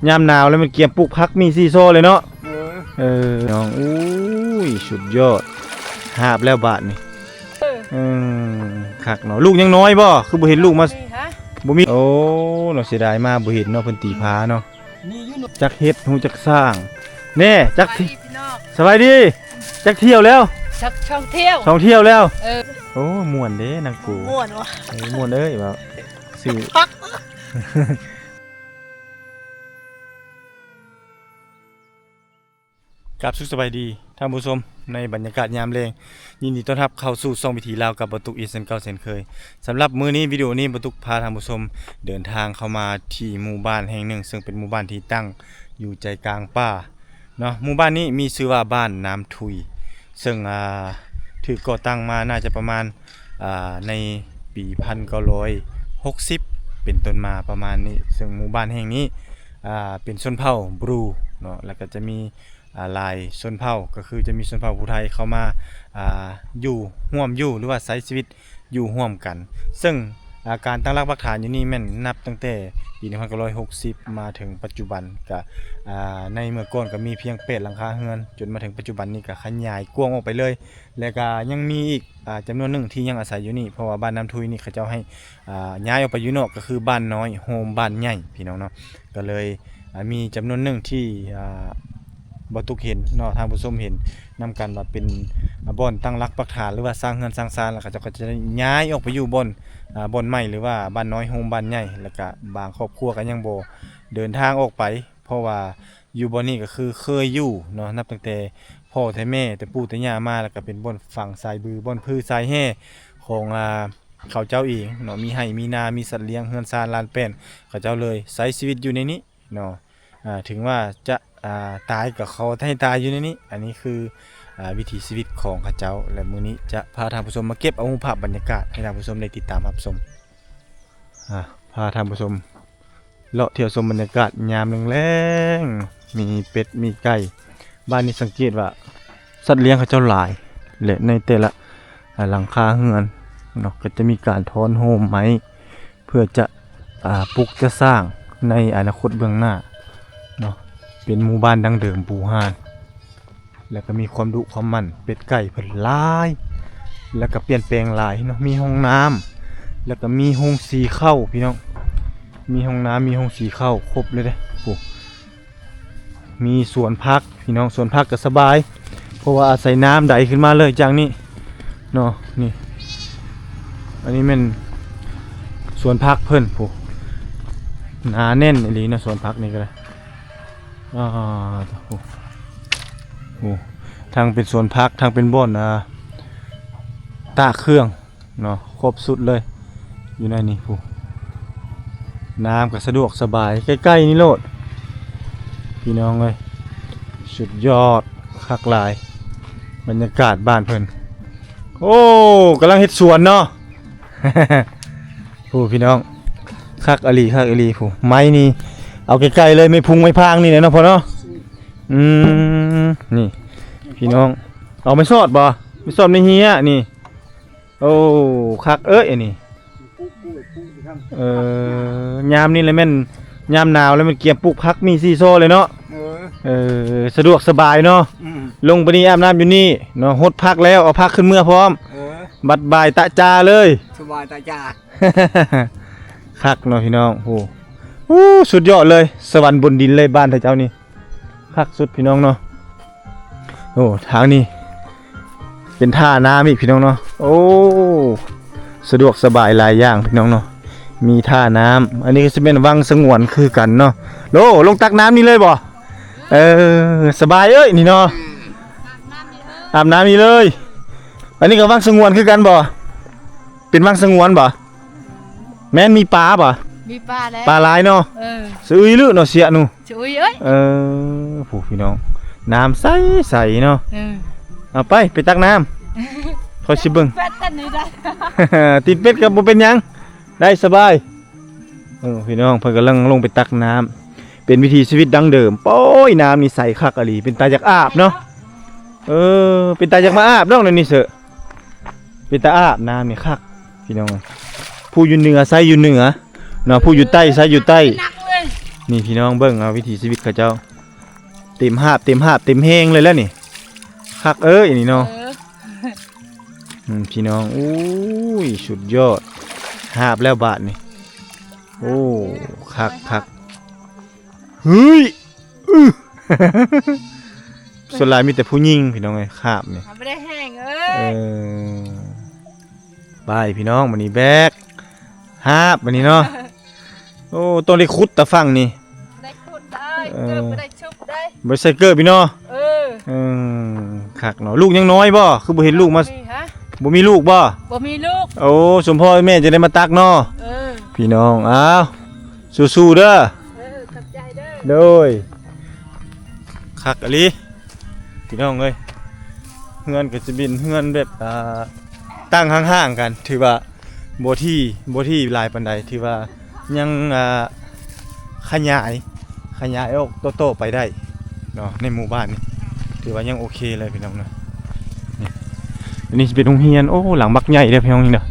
ຍາມໜາວແລ້ວມັນກຽມປູກຜັກມີຊີຊໍເລີຍເນາະ. ເອີ ເອີ ນ້ອງ ໂອ້ຍ ສຸດຍອດ ຫາບແລ້ວບາດນີ້. ເອີ ເອີ ຄັກເນາະ. ລູກຍັງນ້ອຍບໍ່? ຄືບໍ່ເຫັນລູກມາ. ບໍ່ມີ. ໂອ້ ເນາະ ເສຍດາຍມາບໍ່ເຫັນເນາະ ເພິ່ນຕີຜາເນາະ. ຈັກເຮັດ ຮູ້ຈັກສ້າງແນ່. ຈັກ ສະບາຍດີພີ່ນ້ອງ ສະບາຍດີ. ຈັກຖ້ຽວແລ້ວ? ຈັກສອງຖ້ຽວ ສອງຖ້ຽວແລ້ວ. ເອີ ໂອ້ ມ່ວນເດ້ນາງກູ. ມ່ວນວະ. ເອີ ມ່ວນເອີຍ ວ່າຊື່ ກາບສຸກສະບາຍດີທ່ານຜູ້ຊົມ ໃນບັນຍາກາດຍາມແລງ. ຍິນດີຕ້ອນຮັບເຂົ້າສູ່ຊ່ອງວິຖີລາວກັບບ່າວຕຸກອີກເຊັ່ນເກົ່າເຊັ່ນເຄີຍ. ສຳລັບມື້ນີ້ ວິດີໂອນີ້ ບ່າວຕຸກພາທ່ານຜູ້ຊົມເດີນທາງເຂົ້າມາທີ່ໝູ່ບ້ານແຫ່ງໜຶ່ງ ເຊິ່ງເປັນໝູ່ບ້ານທີ່ຕັ້ງຢູ່ໃຈກາງປ່າເນາະ. ໝູ່ບ້ານນີ້ມີຊື່ວ່າບ້ານນ້ຳທຸຍ ເຊິ່ງ ອ່າ ຖືກກໍ່ຕັ້ງມາໜ້າຈະປະມານ ອ່າ ໃນປີພັນເກົ້າຮ້ອຍຫົກສິບເປັນຕົ້ນມາປະມານນີ້. ເຊິ່ງໝູ່ບ້ານແຫ່ງນີ້ ອ່າ ເປັນຊົນເຜົ່າບຣູເນາະ ແລ້ວກໍຈະມີ ອ່າ ຫຼາຍຊົນເຜົ່າ ກໍຄືຈະມີຊົນເຜົ່າຜູ້ໄທເຂົ້າມາ ອ່າ ຢູ່ ຮ່ວມຢູ່ ຫຼືວ່າໃຊ້ຊີວິດຢູ່ຮ່ວມກັນ. ເຊິ່ງ ອ່າ ການຕັ້ງຫຼັກປັກຖານຢູ່ນີ້ແມ່ນນັບຕັ້ງແຕ່ປີໜຶ່ງພັນເກົ້າຮ້ອຍຫົກສິບມາເຖິງປັດຈຸບັນ. ກະ ອ່າ ໃນເມື່ອກ່ອນກໍມີພຽງແປດຫຼັງຄາເຮືອນ ຈົນມາເຖິງປັດຈຸບັນນີ້ກໍຂະຫຍາຍກວ້າງອອກໄປເລີຍ ແລະກະຍັງມີອີກ ອ່າ ຈຳນວນໜຶ່ງທີ່ຍັງອາໄສຢູ່ນີ້ ເພາະວ່າບ້ານນ້ຳທຸຍນີ້ເຂົາເຈົ້າໃຫ້ ອ່າ ຍ້າຍອອກໄປຢູ່ນອກ ກໍຄືບ້ານນ້ອຍໂຮມບ້ານໃຫຍ່ ພີ່ນ້ອງເນາະ. ກໍເລີຍ ອ່າ ມີຈຳນວນໜຶ່ງທີ່ ອ່າ ບ່າວຕຸກເຫັນເນາະ ທ່ານຜູ້ຊົມເຫັນນຳກັນວ່າເປັນ ອ່າ ບ່ອນຕັ້ງຫຼັກປັກຖານ ຫຼືວ່າສ້າງເຮືອນສ້າງຊານ ແລ້ວເຂົາເຈົ້າກໍຈະຍ້າຍອອກໄປຢູ່ບ່ອນ ອ່າ ບ່ອນໃໝ່ ຫຼືວ່າບ້ານນ້ອຍໂຮມບ້ານໃຫຍ່. ແລ້ວກະບາງຄອບຄົວກໍຍັງບໍ່ເດີນທາງອອກໄປ ເພາະວ່າຢູ່ບ່ອນນີ້ກໍຄືເຄີຍຢູ່ເນາະ ນັບຕັ້ງແຕ່ພໍ່ແຕ່ແມ່ ແຕ່ປູ່ແຕ່ຍ່າມາ ແລ້ວກໍເປັນບ່ອນຝັງສາຍບື ບ່ອນຜືສາຍແຮ່ຂອງ ອ່າ ເຂົາເຈົ້າເອງເນາະ. ມີໄຮ່ມີນາ ມີສັດລ້ຽງ ເຮືອນຊານລານແປ້ນ ເຂົາເຈົ້າເລີຍໃຊ້ຊີວິດຢູ່ໃນນີ້ເນາະ. ອ່າ ເຖິງວ່າຈະ ອ່າ ຕາຍກໍຂໍໃຫ້ຕາຍຢູ່ໃນນີ້. ອັນນີ້ຄື ອ່າ ວິຖີຊີວິດຂອງເຂົາເຈົ້າ ແລະ ມື້ນີ້ຈະພາທ່ານຜູ້ຊົມມາເກັບເອົາຮູບພາບບັນຍາກາດໃຫ້ທ່ານຜູ້ຊົມໄດ້ຕິດຕາມຮັບຊົມ. ອ່າ ພາທ່ານຜູ້ຊົມ ເລາະທ່ຽວຊົມບັນຍາກາດຍາມແລງໆ ມີເປັດມີໄກ່. ບ້ານນີ້ສັງເກດວ່າສັດລ້ຽງເຂົາເຈົ້າຫຼາຍ ແລະ ໃນແຕ່ລະ ອ່າ ຫຼັງຄາເຮືອນເນາະ ກໍຈະມີການທ້ອນໂຮມໄມ້ ເພື່ອຈະ ອ່າ ປຸກຈະສ້າງໃນອະນາຄົດເບື້ອງໜ້າເນາະ ເປັນໝູ່ບ້ານດັ້ງເດີມບູຮານ. ແລ້ວກໍມີຄວາມດຸຄວາມໝັ່ນ ເປັດໄກ່ເພິ່ນຫຼາຍ ແລ້ວກໍປ່ຽນແປງຫຼາຍເນາະ. ມີຫ້ອງນ້ຳ ແລ້ວກໍມີໂຮງສີເຂົ້າ ພີ່ນ້ອງ ມີຫ້ອງນ້ຳ ມີໂຮງສີເຂົ້າ ຄົບເລີຍເດ້. ໂອ້ ມີສວນຜັກ ພີ່ນ້ອງ ສວນຜັກກໍສະບາຍ ເພາະວ່າອາໄສນ້ຳໄດຂຶ້ນມາເລີຍຈາກນີ້ເນາະ. ນີ້ ອັນນີ້ແມ່ນສວນຜັກເພິ່ນ ໂອ້ ໜາແໜ້ນອີ່ຫຼີເນາະ ສວນຜັກນີ້ກໍໄດ້. ອ່າ ໂອ້ ໂອ້ ທັງເປັນສວນຜັກ ທັງເປັນບ່ອນ ອ່າ ຕາກເຄື່ອງເນາະ ຄົບຊຸດເລີຍຢູ່ໃນນີ້. ຜູ້ ນ້ຳກໍສະດວກສະບາຍ ໃກ້ໆນີ້ໂລດ ພີ່ນ້ອງເອີຍ. ສຸດຍອດ ຄັກຫຼາຍ ບັນຍາກາດບ້ານເພິ່ນ. ໂອ້ ກຳລັງເຮັດສວນເນາະ. ຜູ້ ພີ່ນ້ອງ ຄັກອີ່ຫຼີ ຄັກອີ່ຫຼີ. ຜູ້ ໄມ້ນີ້ເອົາໄກໆເລີຍ ໄມ້ພຸງໄມ້ພາງນີ້ແຫຼະເນາະພໍ່ເນາະ. ອືມ ນີ້ ພີ່ນ້ອງ ເອົາໄມ້ສອດບໍ່? ໄມ້ສອດ ໄມ້ເຮຍນີ້. ໂອ້ ຄັກເອີຍ ອັນນີ້. ເອີ ຍາມນີ້ລະແມ່ນ ຍາມໜາວລະແມ່ນກຽມປູກຜັກມີຊີຊໍເລີຍເນາະ. ເອີ ເອີ ສະດວກສະບາຍເນາະ. ອືມ ລົງໄປນີ້ອາບນ້ຳຢູ່ນີ້ເນາະ ຫົດຜັກແລ້ວເອົາຜັກຂຶ້ນເມືອພ້ອມ. ເອີ ບັດບ່າຍຕະຈາເລີຍ ສະບາຍຕະຈາ. ຄັກເນາະພີ່ນ້ອງ. ໂອ້ ໂອ້ ສຸດຍອດເລີຍ ສະຫວັນບົນດິນເລີຍບ້ານເຂົາເຈົ້ານີ້. ຄັກສຸດພີ່ນ້ອງເນາະ. ໂອ້ ທາງນີ້ເປັນທ່ານ້ຳອີກພີ່ນ້ອງເນາະ. ໂອ້ ສະດວກສະບາຍຫຼາຍຢ່າງພີ່ນ້ອງເນາະ ມີທ່ານ້ຳ. ອັນນີ້ກໍຊິແມ່ນວັງສະຫງວນຄືກັນເນາະ. ໂອ້ ລົງຕັກນ້ຳນີ້ເລີຍບໍ່? ເອີ ສະບາຍເອີຍ ນີ້ເນາະ ອາບນ້ຳນີ້ເລີຍ. ອັນນີ້ກໍວັງສະຫງວນຄືກັນບໍ່? ເປັນວັງສະຫງວນບໍ່? ແມ່ນ ມີປາບໍ່? ມີປາແລ້ວ ປາຫຼາຍເນາະ. ເອີ ສະອຶຍລຶເນາະ ເສຍໜູ ສະອຶຍເອີຍ. ເອີ ຜູ້ພີ່ນ້ອງ ນ້ຳໃສໆເນາະ. ເອີ ເອົາໄປ ໄປຕັກນ້ຳ ຂ້ອຍຊິເບິ່ງ ຕິດເປັດກໍບໍ່ໄດ້ ຕິດເປັດກໍບໍ່ເປັນຫຍັງ ໄດ້ສະບາຍ. ເອີ ພີ່ນ້ອງ ເພິ່ນກຳລັງລົງໄປຕັກນ້ຳ ເປັນວິຖີຊີວິດດັ້ງເດີມ. ໂອ້ຍ ນ້ຳນີ້ໃສຄັກອີ່ຫຼີ ເປັນຕາຢາກອາບເນາະ. ເອີ ເປັນຕາຢາກມາອາບເນາະ ແນວນີ້ເສີ ເປັນຕາອາບ ນ້ຳນີ້ຄັກ. ພີ່ນ້ອງ ຜູ້ຢູ່ເໜືອໃຊ້ຢູ່ເໜືອເນາະ ຜູ້ຢູ່ໃຕ້ໃຊ້ຢູ່ໃຕ້. ໜັກເລີຍ ນີ້ພີ່ນ້ອງເບິ່ງເອົາວິຖີຊີວິດເຂົາເຈົ້າ ເຕັມຫາບ ເຕັມຫາບ ເຕັມແຮງເລີຍແຫຼະນີ້ ຄັກເອີຍອັນນີ້ເນາະ. ເອີ ອືມ ພີ່ນ້ອງ ໂອ້ຍ ສຸດຍອດ ຫາບແລ້ວບາດນີ້ ໂອ້ ຄັກໆ ເຮີ້ຍ ອື ສ່ວນຫຼາຍມີແຕ່ຜູ້ຍິງພີ່ນ້ອງເອີຍ ຫາບນີ້ ຫາບບໍ່ໄດ້ແຮງເອີຍ ເອີ ໄປພີ່ນ້ອງ ບາດນີ້ແບກຫາບບາດນີ້ເນາະ. ໂອ້ ຕ້ອງໄດ້ຂຸດຕາຝັ່ງນີ້ ໄດ້ຂຸດໄດ້ ເອີ ເກີບບໍ່ໄດ້ຊຸບໄດ້ ບໍ່ໃສ່ເກີບອີກເນາະ. ເອີ ເອີ ຄັກເນາະ. ລູກຍັງນ້ອຍບໍ່? ຄືບໍ່ເຫັນລູກມາ ບໍ່ມີ ຮະ? ບໍ່ມີລູກບໍ່? ບໍ່ມີລູກ. ໂອ້ ສົມພໍ່ແມ່ຈະໄດ້ມາຕັກເນາະ. ເອີ ພີ່ນ້ອງ ອ້າວ ສູ້ໆເດີ. ເອີ ຂອບໃຈເດີ. ໂດຍ ຄັກອີ່ຫຼີ ພີ່ນ້ອງເອີຍ. ເຮືອນກໍຈະເປັນເຮືອນແບບ ອ່າ ຕັ້ງຫ່າງໆກັນ ຖືວ່າບໍ່ທີ່ ບໍ່ທີ່ຫຼາຍປານໃດ ຖືວ່າຍັງ ອ່າ ຂະຫຍາຍ ຂະຫຍາຍອອກຕໍ່ໆໄປໄດ້ເນາະ ໃນໝູ່ບ້ານນີ້ ຖືວ່າຍັງໂອເຄເລີຍພີ່ນ້ອງເນາະ. ນີ້ ອັນນີ້ຊິເປັນໂຮງຮຽນ ໂອ້ ຫຼັງບັກໃຫຍ່ເດີພີ່ນ້ອງນີ້ເດີ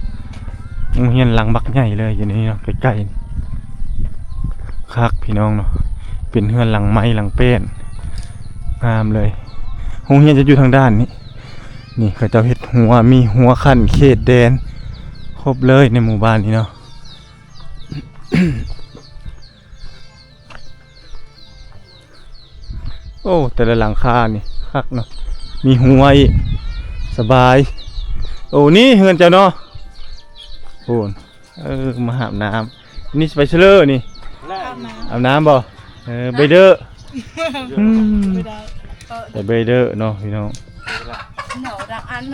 ໂຮງຮຽນຫຼັງບັກໃຫຍ່ເລີຍຢູ່ນີ້ເນາະ ໃກ້ໆ ຄັກພີ່ນ້ອງເນາະ ເປັນເຮືອນຫຼັງໄມ້ຫຼັງແປ້ນ ງາມເລີຍ. ໂຮງຮຽນຈະຢູ່ທາງດ້ານນີ້ ນີ້ເຂົາເຈົ້າເຮັດຮົ້ວ ມີຮົ້ວຂັ້ນເຂດແດນ ຄົບເລີຍໃນໝູ່ບ້ານນີ້ເນາະ. ໂອ້ ແຕ່ລະຫຼັງຄານີ້ຄັກເນາະ ມີຮົ້ວອີກ ສະບາຍ. ໂອ້ ນີ້ເຮືອນເຈົ້າເນາະ ໂອ້ ເອີ ມາຫາບນ້ຳ ນີ້ຊິໄປເຊີເລີນີ້ ອາບນ້ຳ ອາບນ້ຳບໍ່? ເອີ ໄປເດີ ອືມ ບໍ່ໄດ້ ໄປເດີເນາະພີ່ນ້ອງ ເໜາດັກອັນ.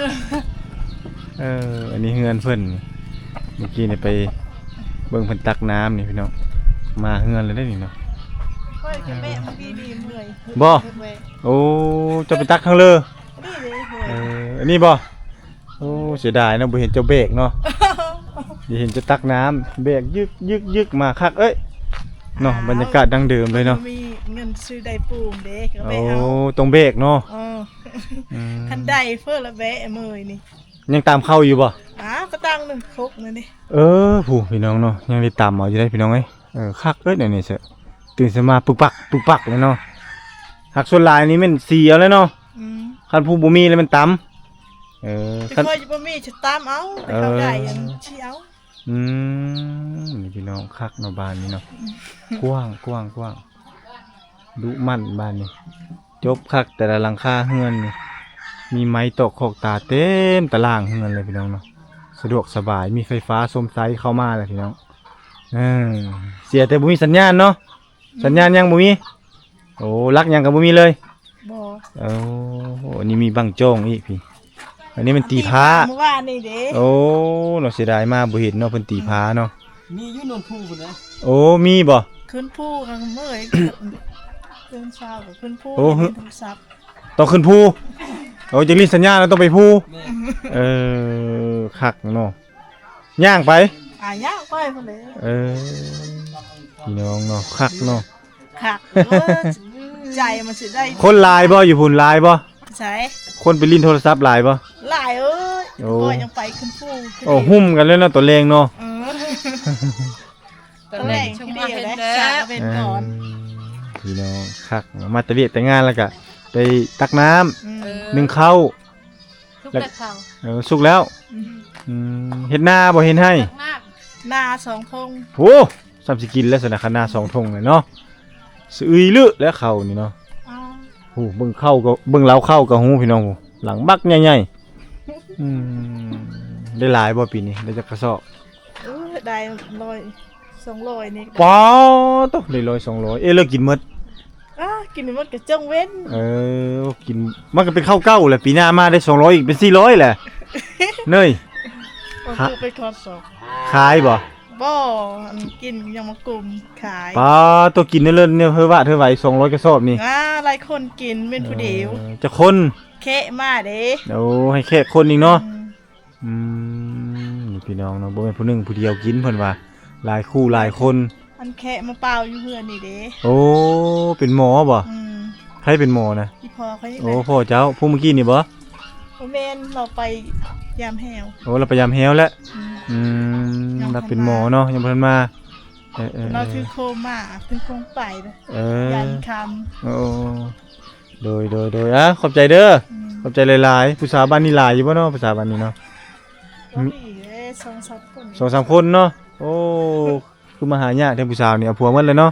ເອີ ອັນນີ້ເຮືອນເພິ່ນ ເມື່ອກີ້ນີ້ໄປເບິ່ງເພິ່ນຕັກນ້ຳນີ້ພີ່ນ້ອງ ມາເຮືອນແລ້ວເດ້ນີ້ເນາະ. ຂ້ອຍກໍແບກເມື່ອກີ້ນີ້ເມື່ອຍ ບໍ່? ໂອ້ ເຈົ້າໄປຕັກທາງເລີ ນີ້ເດ້ ເອີ ອັນນີ້ບໍ່? ໂອ້ ເສຍດາຍເນາະ ບໍ່ເຫັນເຈົ້າແບກເນາະ ໄດ້ເຫັນເຈົ້າຕັກນ້ຳ ແບກຍຶກໆໆ ມາຄັກເອີຍເນາະ. ບັນຍາກາດດັ້ງເດີມເລີຍເນາະ ມີເງິນຊື້ໄດໂປມເດ້ ກໍແບກເອົາ. ໂອ້ ຕ້ອງແບກເນາະ ເອີ ອືມ ຄັນໄດ້ເພິ່ນລະແບກເມື່ອຍນີ້. ຍັງຕຳເຂົ້າຢູ່ບໍ່? ອ້າວ ກໍຕັ້ງໜຶ່ງຄົກນັ້ນເດ້. ເອີ ຜູ້ພີ່ນ້ອງເນາະ ຍັງໄດ້ຕຳເອົາຢູ່ເດ້ພີ່ນ້ອງເອີຍ. ເອີ ຄັກເອີຍແນວນີ້ເຊີ ຕື່ນເຊົ້າມາປຶກປັກ ປຶກປັກເລີຍເນາະ. ຫາກສ່ວນຫຼາຍນີ້ແມ່ນສີເອົາແລ້ວເນາະ ອືມ ຄັນຜູ້ບໍ່ມີແລ້ວແມ່ນຕຳ. ເອີ ແຕ່ຂ້ອຍບໍ່ມີຈະຕຳເອົາ ແຕ່ເຂົາໄດ້ອັນຊິເອົາ. ອືມ ນີ້ພີ່ນ້ອງ ຄັກເນາະ ບ້ານນີ້ເນາະ ກວ້າງ ກວ້າງ ກວ້າງ ດຸໝັ່ນບ້ານນີ້ ຈົບຄັກ ແຕ່ລະຫຼັງຄາເຮືອນນີ້ ມີໄມ້ຕອກຄອກຕາເຕັມຕະລ່າງເຮືອນເລີຍພີ່ນ້ອງເນາະ. ສະດວກສະບາຍ ມີໄຟຟ້າຊົມໄຊເຂົ້າມາແລ້ວພີ່ນ້ອງ. ເອີ ເສຍແຕ່ບໍ່ມີສັນຍານເນາະ ອືມ ສັນຍານຍັງບໍ່ມີ. ໂອ້ ຫຼັກຫຍັງກໍບໍ່ມີເລີຍ? ບໍ່. ໂອ້ ອັນນີ້ມີບັງຈ້ອງອີກພີ້ ອັນນີ້ມັນຕີພ້າ ຕີພ້າມື້ວານນີ້ເດ້. ໂອ້ ເນາະ ເສຍດາຍມາບໍ່ເຫັນເນາະ ເພິ່ນຕີພ້າເນາະ. ມີຢູ່ໂນນພູພຸ້ນນະ. ໂອ້ ມີບໍ່? ຂຶ້ນພູກັນເມື່ອຍ ຕື່ນເຊົ້າກໍຂຶ້ນພູ. ໂອ້ ເຮັດໂທລະສັບ ຕ້ອງຂຶ້ນພູ. ໂອ້ ຈັ່ງຫຼິ້ນສັນຍານແລ້ວຕ້ອງໄປພູ. ແມ່ນ. ເອີ ຄັກເນາະ ຍ່າງໄປ. ອ່າ ຍ່າງໄປພຸ້ນເດ້. ເອີ ພີ່ນ້ອງເນາະ ຄັກເນາະ. ຄັກ ເອີ ໃຈມັນຊິໄດ້. ຄົນຫຼາຍບໍ່? ຢູ່ພຸ້ນຫຼາຍບໍ່? ໃສ? ຄົນໄປຫຼິ້ນໂທລະສັບຫຼາຍບໍ່? ຫຼາຍເອີຍ. ໂອ້ ຂ້ອຍຍັງໄປຂຶ້ນພູ. ໂອ້ ຮຸ່ມກັນເລີຍເນາະ ຕອນແລງເນາະ. ເອີ ຕອນແລງ ຕອນແລງ ຊົງມາເຫັນແລ້ວ ເອີ ພີ່ນ້ອງ ຄັກເນາະ ມາແຕ່ວຽກແຕ່ງານແລ້ວກະໄປຕັກນ້ຳ ອືມ ເອີ ໜຶ້ງເຂົ້າ ສຸກແລ້ວເຂົ້າ. ເອີ ສຸກແລ້ວ. ອືມ ອືມ ເຮັດນາບໍ່? ເຮັດໄຮ່. ນາສອງທົ່ງ. ໂອ້ ສ່ຳຊິກິນແລ້ວຊັ້ນນະ ຄັນນາສອງທົ່ງເລີຍເນາະ. ສະອຶຍລຶແລ້ວເຂົ້ານີ້ເນາະ. ອໍ ໂອ້ ເບິ່ງເຂົ້າກໍ ເບິ່ງເລົ້າເຂົ້າກໍຮູ້ພີ່ນ້ອງ. ໂອ້ ຫຼັງບັກໃຫຍ່ໆ. ອືມ ໄດ້ຫຼາຍບໍ່ປີນີ້? ໄດ້ຈັກກະສອບ? ເອີ ໄດ້ຮ້ອຍ ສອງຮ້ອຍນີ້. ປາໂຕ ໄດ້ຮ້ອຍ ສອງຮ້ອຍ. ເອີ ແລ້ວກິນໝົດ? ອາ ກິນໝົດກໍຈົງເວັ້ນ. ເອີ ກິນ ມັນກໍເປັນເຂົ້າເກົ່າແຫຼະ ປີໜ້າມາໄດ້ສອງຮ້ອຍອີກ ເປັນສີ່ຮ້ອຍແຫຼະ ເນີຍ. ໂອເຄ ໄປທອດສອບ. ຂາຍບໍ່? ບໍ່ ອັນກິນຍັງມາກຸມຂາຍ. ປາໂຕ ກິນເລີດເນີ ເຮີວາດເຮີວາ ສອງຮ້ອຍກະສອບນີ້. ອາ ຫຼາຍຄົນກິນ ແມ່ນຜູ້ດຽວ. ເອີ ຈັກຄົນ? ແຂກມາເດ້. ໂອ້ ໃຫ້ແຂກຄົນອີກເນາະ. ອືມ ອືມ ນີ້ພີ່ນ້ອງເນາະ ບໍ່ແມ່ນຜູ້ໜຶ່ງຜູ້ດຽວກິນ ເພິ່ນວ່າຫຼາຍຄູ່ຫຼາຍຄົນ. ອັນແຂກມາເປົ່າຢູ່ເຮືອນນີ້ເດ້. ໂອ້ ເປັນໝໍບໍ່? ອືມ ໃຜເປັນໝໍນະ? ອີ່ພໍ່ຂ້ອຍ. ໂອ້ ພໍ່ເຈົ້າ ຜູ້ມື້ກີ້ນີ້ບໍ່? ບໍ່ແມ່ນ ລາວໄປຢາມແຮ້ວ. ໂອ້ ລາວໄປຢາມແຮ້ວແລ້ວ. ອືມ ອືມ ຍັງບໍ່ທັນມາ ລາວເປັນໝໍເນາະ ຍັງບໍ່ທັນມາ. ເອີໆໆ ລາວຖືໂຄມມາ ຖືໂຄມໄປເດີ ເອີ ຢ້ານຄ່ຳ. ໂອ້ ໂດຍໆໆ ອ່າ ຂອບໃຈເດີ ອືມ ຂອບໃຈຫຼາຍໆ. ຜູ້ສາວບ້ານນີ້ຫຼາຍຢູ່ບໍ່ເນາະ ຜູ້ສາວບ້ານນີ້ເນາະ? ກໍມີເດ້ ສອງສາມຄົນ ສອງສາມຄົນເນາະ. ໂອ້ ຄືມາຫາຍາກແທ້ຜູ້ສາວນີ້ ເອົາຜົວໝົດແລ້ວເນາະ.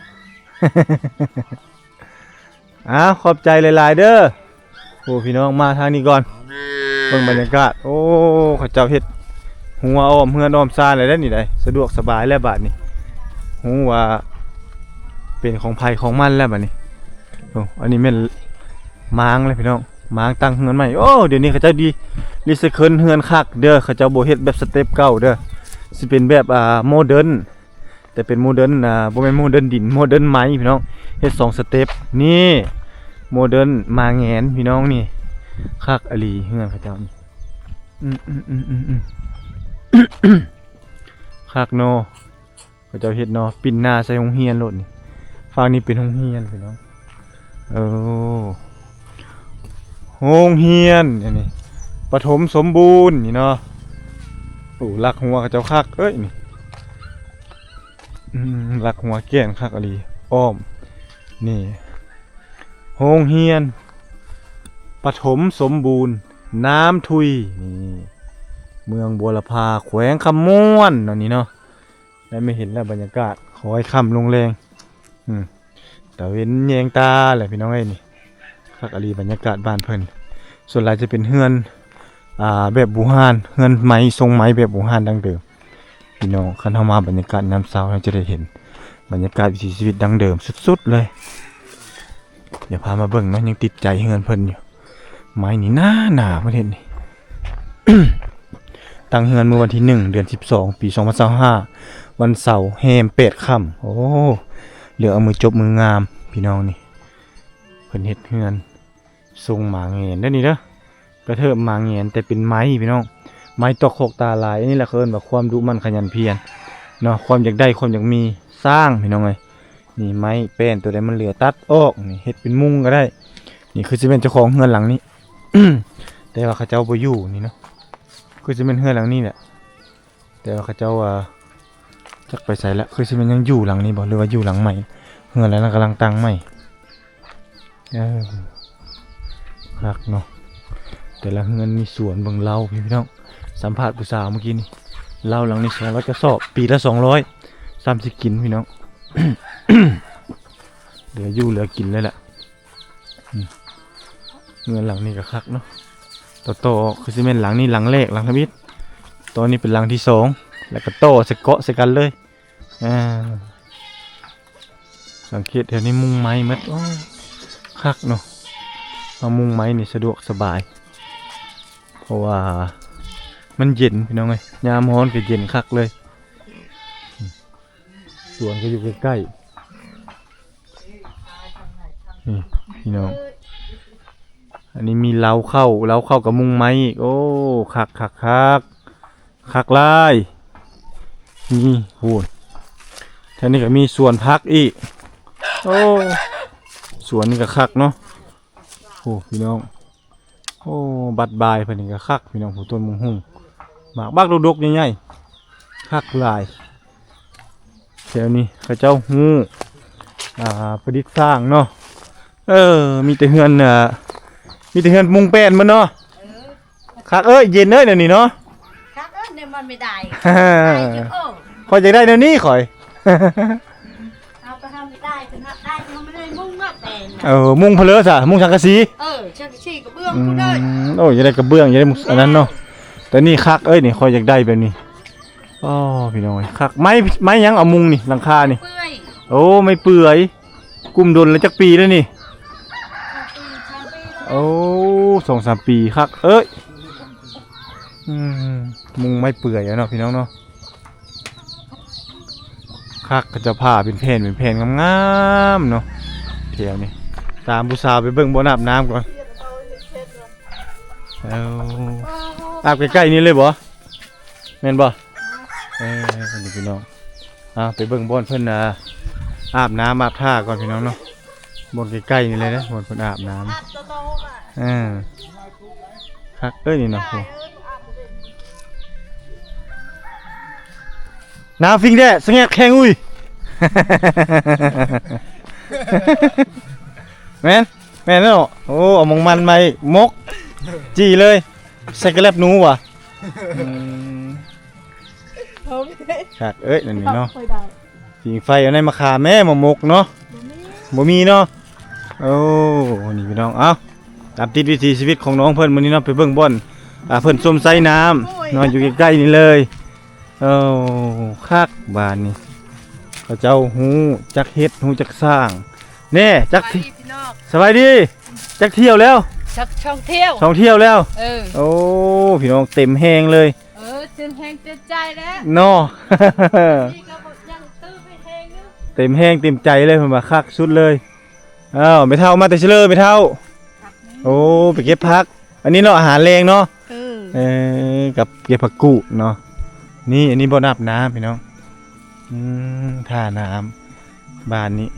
ອ້າວ ຂອບໃຈຫຼາຍໆເດີ. ໂອ້ ພີ່ນ້ອງ ມາທາງນີ້ກ່ອນ ເບິ່ງບັນຍາກາດ. ໂອ້ ເຂົາເຈົ້າເຮັດຮົ້ວອ້ອມເຮືອນອ້ອມຊານແລ້ວເດ້ນີ້ໄດ໋ ສະດວກສະບາຍແລ້ວບາດນີ້. ຮູ້ວ່າເປັນຂອງໃຜຂອງມັນແລ້ວບາດນີ້. ໂອ້ ອັນນີ້ແມ່ນມ້າງແລ້ວພີ່ນ້ອງ ມ້າງຕັ້ງເຮືອນໃໝ່. ໂອ້ ດຽວນີ້ເຂົາເຈົ້າດີ ຣີໄຊເຄິນເຮືອນຄັກເດີ. ເຂົາເຈົ້າບໍ່ເຮັດແບບສະເຕັບເກົ່າເດີ ຊິເປັນແບບ ອ່າ ໂມເດີນ ແຕ່ເປັນໂມເດີນ ອ່າ ບໍ່ແມ່ນໂມເດີນດິນ ໂມເດີນໄມ້ພີ່ນ້ອງ ເຮັດສອງສະເຕັບ. ນີ້ໂມເດີນໝາແງນພີ່ນ້ອງ ນີ້ຄັກອີ່ຫຼີເຮືອນເຂົາເຈົ້ານີ້. ອືມໆໆໆໆ ຄັກເນາະ ເຂົາເຈົ້າເຮັດເນາະ ປິ່ນໜ້າໃສ່ໂຮງຮຽນໂລດນີ້. ຝັ່ງນີ້ເປັນໂຮງຮຽນພີ່ນ້ອງ. ໂອ້ ໂຮງຮຽນອັນນີ້ ປະຖົມສົມບູນນີ້ເນາະ. ໂອ້ ຫຼັກຮົ້ວເຂົາເຈົ້າຄັກເອີຍນີ້. ອືມ ຫຼັກຮົ້ວແກ່ນຄັກອີ່ຫຼີ ອ້ອມນີ້ ໂຮງຮຽນປະຖົມສົມບູນນາມທຸຍ ນີ້ ເມືອງບົວລະພາ ແຂວງຄຳມ່ວນເນາະ ນີ້ເນາະ. ໄດ້ມາເຫັນແລ້ວບັນຍາກາດ ຄ່ອຍຄ່ຳລົງແລງ ອືມ ຕາເວັນແຍງຕາແຫຼະພີ່ນ້ອງເອີຍ. ນີ້ຄັກອີ່ຫຼີບັນຍາກາດບ້ານເພິ່ນ. ສ່ວນຫຼາຍຈະເປັນເຮືອນ ອ່າ ແບບບູຮານ ເຮືອນໄມ້ ຊົງໄມ້ແບບບູຮານດັ້ງເດີມພີ່ນ້ອງ. ຄັນເຮົາມາບັນຍາກາດຍາມເຊົ້າ ເຮົາຈະໄດ້ເຫັນບັນຍາກາດວິຖີຊີວິດດັ້ງເດີມສຸດໆເລີຍ. ດຽວພາມາເບິ່ງເນາະ ຍັງຕິດໃຈເຮືອນເພິ່ນຢູ່. ໄມ້ນີ້ໜາໆ ເພິ່ນເຮັດນີ້ ຕັ້ງເຮືອນເມື່ອວັນທີໜຶ່ງ ເດືອນສິບສອງ ປີສອງພັນຊາວຫ້າ ວັນເສົາແຮມແປດຄ່ຳ. ໂອ້ ເລືອກເອົາມື້ຈົບມື້ງາມພີ່ນ້ອງ. ນີ້ເພິ່ນເຮັດເຮືອນຊົງໝາແງນເດີນີ້ເດີ ກະເທີບໝາແງນ ແຕ່ເປັນໄມ້ພີ່ນ້ອງ ໄມ້ຕອກຄອກຕາລາຍ. ອັນນີ້ແຫຼະເຂົາເອີ້ນວ່າຄວາມດຸໝັ່ນຂະຫຍັນພຽນເນາະ ຄວາມຢາກໄດ້ ຄວາມຢາກມີ ສ້າງພີ່ນ້ອງເອີຍ. ນີ້ໄມ້ແປ້ນ ໂຕໃດມັນເຫຼືອຕັດອອກ ນີ້ເຮັດເປັນມຸງກໍໄດ້. ນີ້ຄືຊິແມ່ນເຈົ້າຂອງເຮືອນຫຼັງນີ້ ແຕ່ວ່າເຂົາເຈົ້າບໍ່ຢູ່ນີ້ເນາະ. ຄືຊິແມ່ນເຮືອນຫຼັງນີ້ແຫຼະ ແຕ່ວ່າເຂົາເຈົ້າ ອ່າ ຈັກໄປໃສລະ ຄືຊິແມ່ນຍັງຢູ່ຫຼັງນີ້ບໍ່ ຫຼືວ່າຢູ່ຫຼັງໃໝ່. ເຮືອນຫຼັງນັ້ນກຳລັງຕັ້ງໃໝ່. ເອີ ຄັກເນາະ ແຕ່ລະເຮືອນມີສວນ. ເບິ່ງເລົາພີ່ນ້ອງ ສຳພາດຜູ້ສາວເມື່ອກີ້ນີ້ ເລົາຫຼັງນີ້ສອງຮ້ອຍກະສອບ ປີລະສອງຮ້ອຍ ຊ້ຳຊິກິນພີ່ນ້ອງ ເຫຼືອຢູ່ເຫຼືອກິນເລີຍແຫຼະ. ອືມ ເຮືອນຫຼັງນີ້ກໍຄັກເນາະ ຕໍ່ໆ ຄືຊິແມ່ນຫຼັງນີ້ຫຼັງແລກ ຫຼັງທຳອິດ. ຕອນນີ້ເປັນຫຼັງທີສອງ ແລ້ວກໍຕໍ່ໃສ່ເກາະໃສ່ກັນເລີຍ. ອ່າ ສັງເກດແຖວນີ້ມຸງໄມ້ໝົດ. ໂອ້ ຄັກເນາະ ເຮົາມຸງໄມ້ນີ້ສະດວກສະບາຍ ເພາະວ່າມັນເຢັນພີ່ນ້ອງເອີຍ ຍາມຮ້ອນກໍເຢັນຄັກເລີຍ. ສວນກໍຢູ່ໃກ້ໆ ນີ້ພີ່ນ້ອງ ອັນນີ້ມີເລົາເຂົ້າ ເລົາເຂົ້າກັບມຸງໄມ້ອີກ. ໂອ້ ຄັກໆໆ ຄັກຫຼາຍ. ນີ້ພຸ້ນ ແຖວນີ້ກໍມີສວນຜັກອີກ. ໂອ້ ສວນນີ້ກໍຄັກເນາະ. ໂອ້ ພີ່ນ້ອງ ໂອ້ ບັດບາຍເພິ່ນນີ້ກໍຄັກພີ່ນ້ອງ. ໂອ້ ຕົ້ນໝາກຫຸ່ງ ໝາກບັກດົກໆ ໃຫຍ່ໆ ຄັກຫຼາຍ. ແຖວນີ້ເຂົາເຈົ້າຮູ້ ອ່າ ປະດິດສ້າງເນາະ. ເອີ ມີແຕ່ເຮືອນ ອ່າ ມີແຕ່ເຮືອນມຸງແປ້ນໝົດເນາະ. ເອີ ຄັກເອີຍ ເຢັນເອີຍ ແນວນີ້ເນາະ. ຄັກເອີຍ ແນວມັນໄມ່ໄດ້ ໄດ້ຢູ່. ໂອ້ ຂ້ອຍຢາກໄດ້ແນວນີ້ຂ້ອຍ ເອົາໄປ ເຮົາໄດ້ ເພິ່ນຮັບໄດ້ ເຮົາບໍ່ໄດ້ມຸງເນາະ ແປງນະ. ເອີ ມຸງເພິ່ນເລີຍຊະ ມຸງສັງກະສີ. ເອີ ສັງກະສີກະເບື້ອງພຸ້ນເດີ. ອືມ ໂອ້ຍ ຢາກໄດ້ກະເບື້ອງ ຢາກໄດ້ມຸງອັນນັ້ນເນາະ. ແຕ່ນີ້ຄັກເອີຍ ນີ້ຂ້ອຍຢາກໄດ້ແບບນີ້. ອໍ ພີ່ນ້ອງເອີຍ ຄັກ. ໄມ້ ໄມ້ຫຍັງເອົາມຸງນີ້ ຫຼັງຄານີ້? ເປື່ອຍ. ໂອ້ ໄມ້ເປື່ອຍ. ກຸ້ມດົນແລ້ວ ຈັກປີແລ້ວນີ້? ໂອ້ ສອງສາມປີ ຄັກເອີຍ. ອືມ ມຸງໄມ້ເປື່ອຍເນາະ ພີ່ນ້ອງເນາະ. ຄັກ ເຂົາເຈົ້າຜ່າເປັນແຜ່ນເປັນແຜ່ນງາມໆເນາະ ແຖວນີ້. ຕາມຜູ້ສາວໄປເບິ່ງບ່ອນອາບນ້ຳກ່ອນ. ເອົາ ອາບໃກ້ໆນີ້ເລີຍບໍ່? ແມ່ນບໍ່? ເອີ ນີ້ພີ່ນ້ອງ ເອົາໄປເບິ່ງບ່ອນເພິ່ນ ອ່າ ອາບນ້ຳອາບທ່າກ່ອນ ພີ່ນ້ອງເນາະ. ບ່ອນໃກ້ໆນີ້ເລີຍເດ້ ບ່ອນເພິ່ນອາບນ້ຳ. ເອີ ຄັກເອີຍນີ້ເນາະ. ໂອ້ ໜາວຟິງແດ່ ສະແງບແຂງອຸ້ຍ. ແມ່ນ ແມ່ນເນາະ. ໂອ້ ເອົາໝົກມັນມາໝົກ ຈີ່ເລີຍ ໃສ່ກະແລັບໜູຫວາ? ອືມ ເຮົາ ຄັກເອີຍ ອັນນີ້ເນາະ ຂ້ອຍໄດ້ ຜິງໄຟເອົາໃນມະຂາມແມ້ມາໝົກເນາະ. ບໍ່ມີ ບໍ່ມີເນາະ. ໂອ້ ນີ້ພີ່ນ້ອງ ເອົ້າ ຕາມຕິດວິຖີຊີວິດຂອງນ້ອງເພິ່ນມື້ນີ້ເນາະ ໄປເບິ່ງບ່ອນ ອ່າ ເພິ່ນຊົມໄຊນ້ຳ ໂອ້ຍ ເນາະ ຢູ່ໃກ້ໆນີ້ເລີຍ. ໂອ້ ຄັກບາດນີ້ ເຂົາເຈົ້າຮູ້ຈັກເຮັດ ຮູ້ຈັກສ້າງແນ່. ຈັກ ສະບາຍດີພີ່ນ້ອງ ສະບາຍດີ. ຈັກຖ້ຽວແລ້ວ? ຈັກສອງຖ້ຽວ ສອງຖ້ຽວແລ້ວ. ເອີ ໂອ້ ພີ່ນ້ອງ ເຕັມແຮງເລີຍ. ເອີ ເຕັມແຮງເຕັມໃຈແລ້ວເນາະ. ນີ້ກໍຍັງຕື່ມໃຫ້ແຮງຢູ່ ເຕັມແຮງເຕັມໃຈເລີຍ ເພິ່ນວ່າຄັກສຸດເລີຍ. ອ້າວ ແມ່ເຖົ້າມາແຕ່ໃສເລີ ແມ່ເຖົ້າ? ໂອ້ ໄປເກັບຜັກ. ອັນນີ້ເນາະ ອາຫານແລງເນາະ. ເອີ ເອີ ກັບເກັບຜັກກູດເນາະ. ນີ້ ອັນນີ້ບ່ອນອາບນ້ຳພີ່ນ້ອງ. ອືມ ທ່ານ້ຳບ້ານນີ້.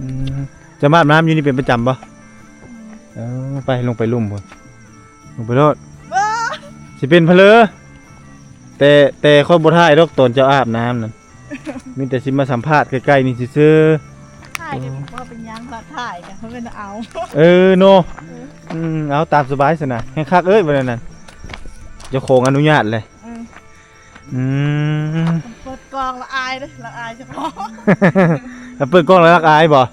ອືມ ເຈົ້າມາອາບນ້ຳຢູ່ນີ້ເປັນປະຈຳບໍ່? ເອີ ໄປ ລົງໄປລຸ່ມພຸ້ນ ລົງໄປໂລດ. ຊິເປັນພະເລີ ແຕ່ ແຕ່ຂ້ອຍບໍ່ຖ່າຍດອກຕອນເຈົ້າອາບນ້ຳນັ້ນ. ມີແຕ່ຊິມາສຳພາດໃກ້ໆນີ້ຊື່ໆ. ຖ່າຍກໍບໍ່ເປັນຫຍັງ ຖ້າຖ່າຍກໍເພິ່ນເອົາ. ເອີເນາະ. ເອີ ອືມ ເອົາຕາມສະບາຍຊັ້ນນະ ແຮງຄັກເອີຍ ບັດນັ້ນ ເຈົ້າຂອງອະນຸຍາດແຫຼະ. ເອີ ອືມ ເປີດກ້ອງລະອາຍເດີ້ ລະອາຍເຈົ້າຂອງ. ລະເປີດກ້ອງລະລະອາຍບໍ່?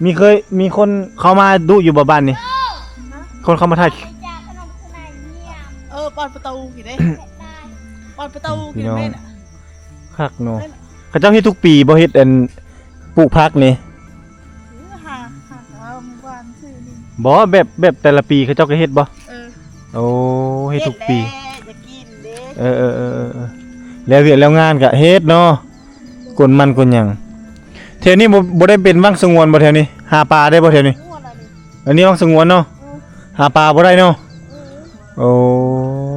ມີເຄີຍ ມີຄົນເຂົ້າມາດຸຢູ່ບໍ່ບ້ານນີ້? ຮະ? ຄົນເຂົ້າມາຖ່າຍ ເອີ ປ່ອນປະຕູກິນເດ້ ປ່ອນປະຕູກິນແມ່ນ. ຄັກເນາະ. ເຂົາເຈົ້າເຮັດທຸກປີບໍ່ ເຮັດອັນ ປູກຜັກນີ້? ເອີ ຫາ ຫາເອົາໝູ່ບ້ານຊື້ນີ້. ບໍ່ ແບບ ແບບແຕ່ລະປີເຂົາເຈົ້າກໍເຮັດບໍ່? ເອີ ໂອ້ ເຮັດທຸກປີ ເຮັດແຫຼະ ຢາກກິນເດ້. ເອີໆໆໆ ແລ້ວວຽກແລ້ວງານກໍເຮັດເນາະ ກົນມັນກົນຫຍັງ. ແຖວນີ້ບໍ່ ບໍ່ໄດ້ເປັນວັງສະຫງວນບໍ່ແຖວນີ້? ຫາປາໄດ້ບໍ່ແຖວນີ້? ອັນນີ້ວັງສະຫງວນເນາະ. ເອີ ຫາປາບໍ່ໄດ້ເນາະ. ເອີ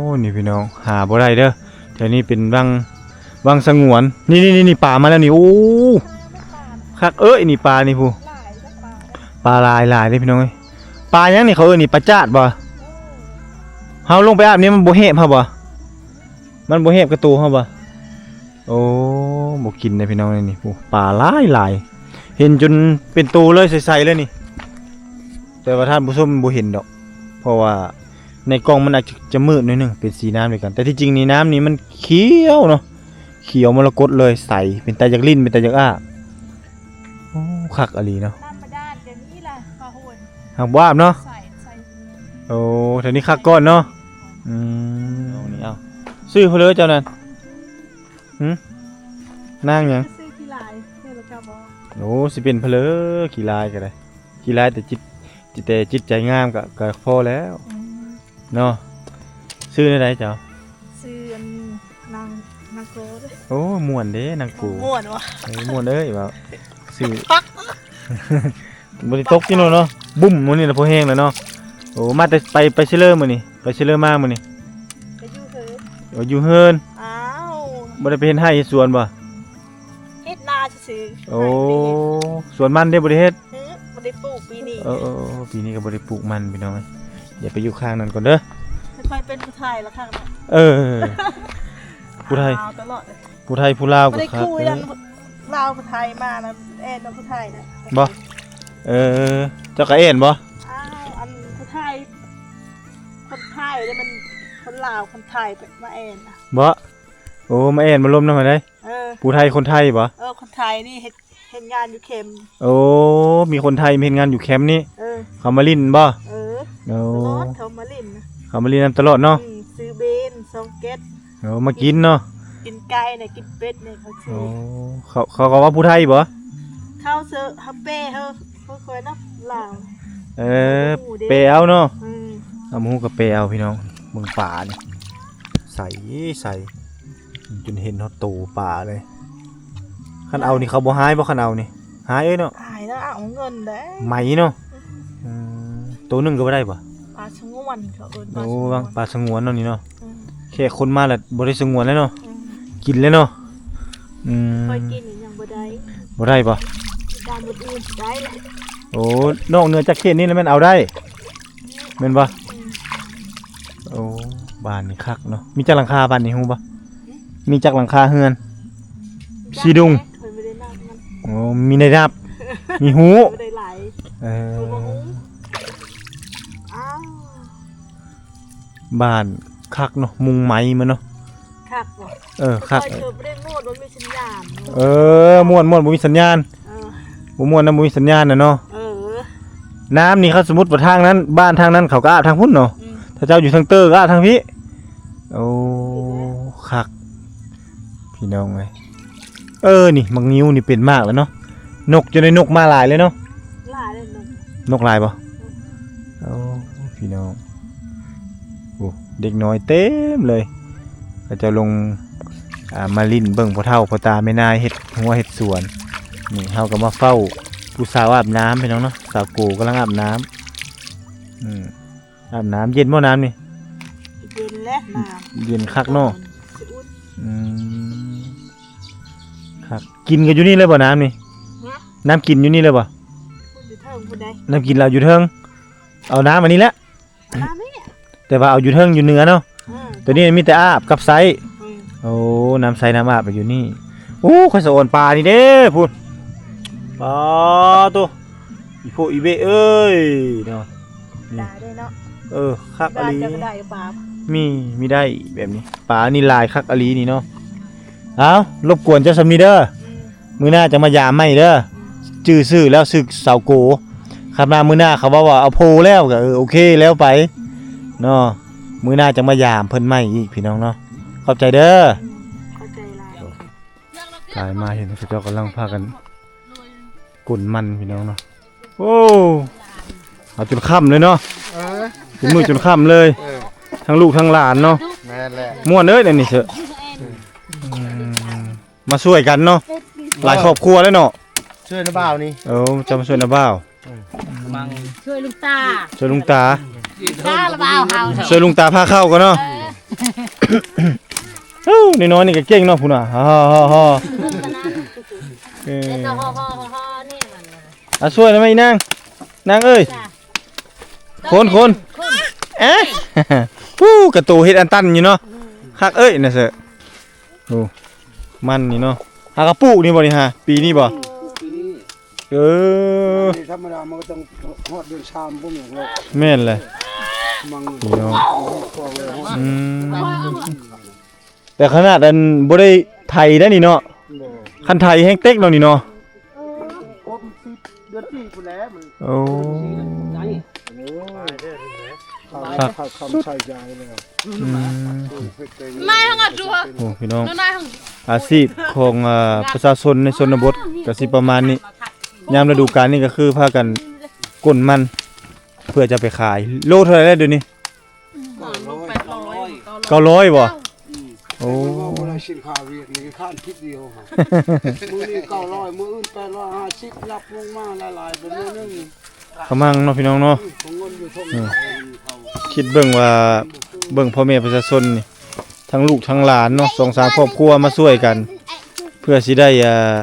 ໂອ້ ນີ້ພີ່ນ້ອງ ຫາບໍ່ໄດ້ເດີ້. ແຖວນີ້ເປັນວັງ ວັງສະຫງວນ. ນີ້ໆໆ ປາມາແລ້ວນີ້. ໂອ້ ຄັກເອີຍ ນີ້ປານີ້ ຜູ້ ປາຫຼາຍໆເດ້ພີ່ນ້ອງເອີຍ. ປາຫຍັງນີ້ ເຂົາເອີ້ນນີ້ ປາຈາດບໍ່? ເຮົາລົງໄປອາບນີ້ມັນບໍ່ແຫບເຮົາບໍ່? ມັນບໍ່ແຫບກະໂຕເຮົາບໍ່? ໂອ້ ບໍ່ກິນເດ້ພີ່ນ້ອງເອີຍ. ນີ້ ໂອ້ ປາຫຼາຍໆ ເຫັນຈົນເປັນໂຕເລີຍ ໃສໆເລີຍນີ້. ແຕ່ວ່າທ່ານຜູ້ຊົມບໍ່ເຫັນດອກ ເພາະວ່າໃນກ້ອງມັນອາດຈະມືດໜ້ອຍໜຶ່ງ ເປັນສີນ້ຳດຽວກັນ ແຕ່ທີ່ຈິງນີ້ນ້ຳນີ້ມັນຂຽວເນາະ ຂຽວມໍລະກົດເລີຍ ໃສ ເປັນຕາຢາກຫຼິ້ນ ເປັນຕາຢາກອາບ. ໂອ້ ຄັກອີ່ຫຼີເນາະ. ນ້ຳບາດານກໍມີລະ ພາໂຫນ ຫາກບໍ່ອາບເນາະ. ໃສ່ ໃສ່ ໂອ້ ແຖວນີ້ຄັກກ່ອນເນາະ. ອືມ ເອົານີ້ ເອົາ ຊື່ເພິ່ນເລີຍເຈົ້ານັ້ນ. ຫຶ ນາງຫຍັງ? ຊື່ຂີ້ລາຍ ເພິ່ນລະກໍບອກ. ໂອ້ ຊິເປັນເພິ່ນເລີ ຂີ້ລາຍກໍໄດ້. ຂີ້ລາຍແຕ່ຈິດ ແຕ່ຈິດໃຈງາມກໍ ກໍພໍແລ້ວ. ອືມ ເນາະ. ຊື່ແນວໃດເຈົ້າ? ຊື່ອັນ ນາງ ນາງໂກເດ້. ໂອ້ ມ່ວນເດ້ນາງໂກ. ມ່ວນຫວາ? ເອີ ມ່ວນເອີຍ ວ່າຊື່ ບໍ່ໄດ້ຕົກກິນເນາະ. ບຸ້ມ ມື້ນີ້ລະ ພໍແຮງແລ້ວເນາະ. ໂອ້ ມາແຕ່ໄປ ໄປໃສເລີມື້ນີ້? ໄປໃສເລີມາມື້ນີ້? ໄປຢູ່ເຮືອນ. ໂອ້ ຢູ່ເຮືອນ. ອ້າວ ບໍ່ໄດ້ໄປເຮັດໄຮ່ເຮັດສວນບໍ່? ເຮັດນາຊື່ໆ. ໂອ້ ສວນມັນເດ້ ບໍ່ໄດ້ເຮັດ? ຫື ບໍ່ໄດ້ປູກປີນີ້. ເອີ ເອີ ເອີ ປີນີ້ກໍບໍ່ໄດ້ປູກມັນພີ່ນ້ອງເອີຍ. ດຽວໄປຢູ່ຂ້າງນັ້ນກ່ອນເດີ ຄ່ອຍເປັນຜູ້ໄທລະຂ້າງນັ້ນ. ເອີ ຜູ້ໄທ ລາວຕະຫຼອດເລີຍ. ຜູ້ໄທຜູ້ລາວກໍຄັກເດີ. ລາວຜູ້ໄທມານະ ແອນນຳຜູ້ໄທນະ. ບໍ່? ເອີ ເຈົ້າກໍແອນບໍ່? ອ້າວ ອັນຜູ້ໄທ ຄົນໄທເດ້ ມັນຄົນລາວຄົນໄທມາແອນນະ. ບໍ່? ໂອ້ ມາແອນມາລົມນຳຫັ້ນໃດ. ເອີ ຜູ້ໄທຄົນໄທບໍ່? ເອີ ຄົນໄທນີ້ເຮັດ ເຮັດງານຢູ່ແຄມ. ໂອ້ ມີຄົນໄທມາເຮັດງານຢູ່ແຄມນີ້. ເອີ ເຂົາມາຫຼິ້ນບໍ່? ເອີ ໂອ້ ຕະຫຼອດ ເຂົາມາຫຼິ້ນນະ. ເຂົາມາຫຼິ້ນນຳຕະຫຼອດເນາະ. ອືມ ຊື້ເບນ ຊອງແກັດ. ໂອ້ ມາກິນເນາະ. ກິນໄກ່ນະ ກິນເປັດນີ້ເຂົາຊື້. ໂອ້ ເຂົາ ເຂົາກໍເວົ້າຜູ້ໄທບໍ່? ເຂົາເຊີ ເຮົາແປ ເຮົາ ເຮົາຄ່ອຍນຳລາວ. ເອີ ແປເອົາເນາະ. ອືມ ເອົາໝູກະແປເອົາພີ່ນ້ອງ. ເບິ່ງປານີ້ ໃສ ໃສ ຈົນເຫັນຮອດໂຕປາເລີຍ. ຄັນເອົານີ້ເຂົາບໍ່ຮ້າຍບໍ່? ຄັນເອົານີ້ຮ້າຍເອີຍເນາະ. ຮ້າຍແລ້ວ ເອົາເງິນເດ້ ໄໝເນາະ. ອືມ ໂຕໜຶ່ງກໍບໍ່ໄດ້ບໍ່? ປາສະຫງວນເຂົາເອີ້ນ. ໂອ້ ປາສະຫງວນ ປາສະຫງວນເນາະນີ້ເນາະ. ອືມ ແຂກຄົນມາລະບໍ່ໄດ້ສະຫງວນແລ້ວເນາະ. ອືມ ກິນແລ້ວເນາະ. ອືມ ຂ້ອຍກິນນີ້ຍັງບໍ່ໄດ້. ບໍ່ໄດ້ບໍ່? ຕາມມື້ອື່ນຊິໄດ້ແຫຼະ. ໂອ້ ນອກເໜືອຈາກເຂດນີ້ລະແມ່ນເອົາໄດ້. ແມ່ນບໍ່? ອືມ ໂອ້ ບ້ານນີ້ຄັກເນາະ. ມີຈັກຫຼັງຄາບ້ານນີ້ຮູ້ບໍ່? ຫຶ ມີຈັກຫຼັງຄາເຮືອນ? ສີ່ດຸງ. ຂ້ອຍບໍ່ໄດ້ນັບມັນ. ມີໄດ້ຮັບ ມີຮູ້ ບໍ່ໄດ້ຫຼາຍ ເອີ ບໍ່ຮູ້ ອ້າວ ບ້ານຄັກເນາະ ມຸງໄມ້ມາເນາະ ຄັກບໍ່ ເອີ ຄັກ ຂ້ອຍເກີດບໍ່ໄດ້ໂໝດ ບໍ່ມີສັນຍານ ເອີ ມ່ວນ ມ່ວນ ບໍ່ມີສັນຍານ ເອີ ບໍ່ມ່ວນນຳ ບໍ່ມີສັນຍານນະເນາະ ເອີ ນ້ຳນີ້ ຄັນສົມມຸດວ່າທາງນັ້ນ ບ້ານທາງນັ້ນ ເຂົາກໍອາບທາງພຸ້ນເນາະ ອືມ ຖ້າເຈົ້າຢູ່ທາງເຕີກໍອາບທາງພີ້ ໂອ້ ຄັກ ພີ່ນ້ອງເອີຍ ເອີ ນີ້ໝາກງິ້ວນີ້ເປັນໝາກແລ້ວເນາະ ນົກ ຈັ່ງໄດ້ນົກມາຫຼາຍເລີຍເນາະ ຫຼາຍເລີຍນົກ ນົກຫຼາຍບໍ່? ອືມ ໂອ້ ພີ່ນ້ອງ ໂອ້ ເດັກນ້ອຍເຕັມເລີຍ ເຂົາເຈົ້າລົງ ອ່າ ມາຫຼິ້ນເບິ່ງພໍ່ເຖົ້າພໍ່ຕາແມ່ນາຍເຮັດຮົ້ວເຮັດສວນ ນີ້ເຮົາກໍມາເຝົ້າຜູ້ສາວອາບນ້ຳ ພີ່ນ້ອງເນາະ ສາວໂກກຳລັງອາບນ້ຳ ອືມ ອາບນ້ຳ ເຢັນບໍ່ນ້ຳນີ້? ເຢັນແຫຼະນ້ຳ ເຢັນຄັກເນາະ ອືມ ຄັກ ກິນກໍຢູ່ນີ້ເລີຍບໍ່ນ້ຳນີ້? ຮະ? ນ້ຳກິນຢູ່ນີ້ເລີຍບໍ່? ຢູ່ເທິງພຸ້ນໃດ໋ ນ້ຳກິນລາວຢູ່ເທິງ ເອົານ້ຳອັນນີ້ແຫຼະ ນ້ຳນີ້ ແຕ່ວ່າເອົາຢູ່ເທິງຢູ່ເໜືອເນາະ ອືມ ໂຕນີ້ມີແຕ່ອາບກັບໃຊ້ ອືມ ໂອ້ ນ້ຳໃຊ້ນ້ຳອາບຢູ່ນີ້ ໂອ້ ຂ້ອຍສະອອນປານີ້ເດ້ພຸ້ນ ປາໂຕ ອີໂພອີເບເອີຍເນາະ ນີ້ ໄດ້ເດ້ເນາະ ເອີ ຄັກອີ່ຫຼີ ມີ ມີໄດ້ແບບນີ້ ປານີ້ຫຼາຍຄັກອີ່ຫຼີນີ້ເນາະ ເອົາ ລົບກວນເຈົ້າສ່ຳນີ້ເດີ ອືມ ມື້ໜ້າຈັ່ງມາຢາມໃໝ່ເດີ ອືມ ຈື່ຊື່ແລ້ວ ຊື່ສາວໂກ ຄັນມາມື້ໜ້າເຂົາເວົ້າວ່າເອົາໂພແລ້ວ ກໍ ເອີ ໂອເຄ ແລ້ວໄປເນາະ ມື້ໜ້າຈັ່ງມາຢາມເພິ່ນໃໝ່ອີກ ພີ່ນ້ອງເນາະ ຂອບໃຈເດີ ອືມ ຂອບໃຈຫຼາຍ ກາຍມາເຫັນເຂົາເຈົ້າກຳລັງພາກັນກົນມັນ ພີ່ນ້ອງເນາະ ໂອ້ ເອົາຈົນຄ່ຳເລີຍເນາະ ເອີ ຈົນມື້ຈົນຄ່ຳເລີຍ ເອີ ທັງລູກທັງຫຼານເນາະ ແມ່ນແຫຼະ ມ່ວນເອີຍ ອັນນີ້ເຊີ ອືມ ມາຊ່ວຍກັນເນາະ ຫຼາຍຄອບຄົວເລີຍເນາະ ຊ່ວຍນ້າບ່າວນີ້ ເອີ ຈະມາຊ່ວຍນ້າບ່າວ ອືມ ຊ່ວຍລຸງຕາ ຊ່ວຍລຸງຕາ ຕາລະບ່າວເຮົາ ຊ່ວຍລຸງຕາພາເຂົ້າກ່ອນເນາະ ເອີ ໂອ້ ນ້ອຍໆນີ້ກໍເກັ່ງເນາະ ພຸ້ນນະ ຮໍ່ໆໆ ເອີ ເຮັດຮໍ່ໆນີ້ມັນ ອ່ະ ຊ່ວຍໜ່ອຍແມ່ອີນາງ ນາງເອີຍ ຄົນໆ ເອະ ຜູ້ກະໂຕເຮັດອັນຕັນຢູ່ເນາະ ຄັກເອີຍນະເສີ ໂອ້ ມັນນີ້ເນາະ ຫາກະປູກນີ້ບໍ່ນີ້ຫາ ປີນີ້ບໍ່ ເອີ ທຳມະດາມັນກໍຕ້ອງຮອດເດືອນສາມພຸ້ນແຫຼະ ແມ່ນແຫຼະ ມັນ ນີ້ເນາະ ອືມ ແຕ່ຂະໜາດອັນບໍ່ໄດ້ໄຖໄດ໋ນີ້ເນາະ ບໍ່ ຄັນໄຖແຮງເຕັກເນາະນີ້ເນາະ ເອີ ຄົບສິບເດືອນສີ່ພຸ້ນແຫຼະມັນ ໂອ້ ຄັກ ຄັກ ຄຳໃຊ້ໃຈແລ້ວ ອືມ ມາໃຫ້ເຮົາດູ ໂອ້ ພີ່ນ້ອງ ອາຊີບຂອງ ອ່າ ປະຊາຊົນໃນຊົນນະບົດກໍຊິປະມານນີ້ ຍາມລະດູການນີ້ກໍຄືພາກັນກົນມັນ ເພື່ອຈະໄປຂາຍ ໂລເທົ່າໃດແລ້ວດຽວນີ້? ເກົ້າຮ້ອຍ ເກົ້າຮ້ອຍບໍ່? ອືມ ໂອ້ ເວົ້າບໍ່ໄດ້ ສິນຄ້າຫວຽດນີ້ຄ້ານທິດດຽວ ມື້ນີ້ເກົ້າຮ້ອຍ ມື້ອື່ນແປດຮ້ອຍຫ້າສິບ ນັບລົງມາຫຼາຍໆ ເປັນມື້ໜຶ່ງ ກະມັງເນາະ ພີ່ນ້ອງເນາະ ຂອງເງິນຢູ່ທົ່ງ ອືມ ຄິດເບິ່ງວ່າ ເບິ່ງພໍ່ແມ່ປະຊາຊົນນີ້ ທັງລູກທັງຫຼານເນາະ ສອງສາມຄອບຄົວມາຊ່ວຍກັນ ເພື່ອຊິໄດ້ ອ່າ